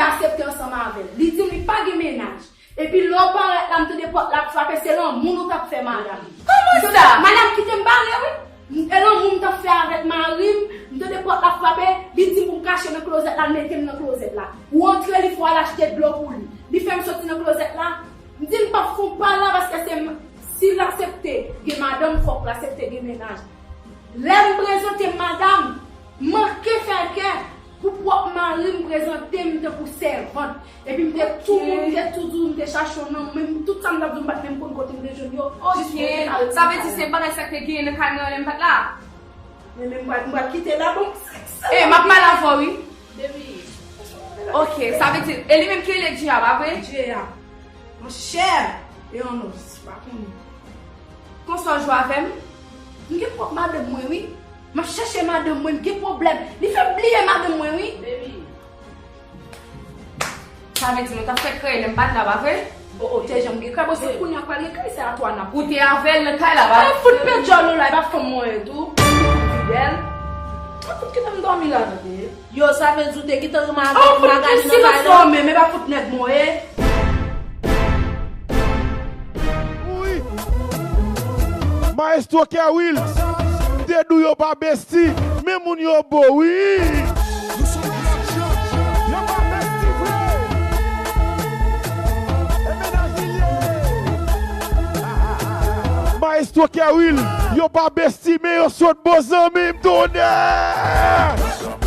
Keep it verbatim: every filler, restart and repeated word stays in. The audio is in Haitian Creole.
Aksepte ansanm avè l. Li di m li pa gen mennaj. Epi lè w parèt la, m tande pòt la ap frape, se lanmou nou t ap fè, madanm. Kòman sa? Madanm kite m bare, wi. E lanmou m t ap fè avèk mari m, m tande pòt la ap frape, li di m pou m kache nan klozèt la, l mete m nan klozèt la. Ou antre, li fè w al achte dlo pou li. Li fè m soti nan klozèt la, m di l m p ap fè w pa la paske se m, si l aksepte gen madanm, fòk l aksepte gen mennaj. Lè m prezante m madanm, manke fè kè pou pwòp mari m prezante m tankou sèvant. Epi m te tou moun, m te tou di w, m te chache w nan men m, tout sa m t ap di w, m pa t menm konn kote m te jwenn yo. Jis pou yo te ka retire m. Sa vle di se bagay sa k te genyen nan kay mwen an lè m pa t la? Men, men m pral, m pral kite la, bon. E, m ap pale avè w, wi. Baby. Ok, sa vle di, e li menm ki rele Dje a, pa vre? Dje a. Monchè, e yon nòs, pa konnen. Konsa w jwe avè m? M gen pwòp madanm mwen, wi. M ap chèche madanm mwen, m gen pwoblèm. Li fè m bliye madanm mwen, wi. Baby. Sa vle di nou t ap fè krèy lè m pa t la, pa vre? O, o, te janm gen krèy, bon, se kounye a pral gen krèy, se atò a n ap. Ou te avè l nan kay la, pa vre? Ay, fout pè djòl ou la, e pa fanm mwen ye tou. Fidèl. Ay, fout kite m dòmi la, tande. Yo, sa vle di w te gentan renmen avèk Magali nan kay la? Silans non, men, men pa fout nèg mwen ye. Wi. Maestro Kerwill, m te di w yo pa besti, men moun yo bo, wi. Maestro Kerwill, yo pa besti, men yo sot bo zanmi m, tonè!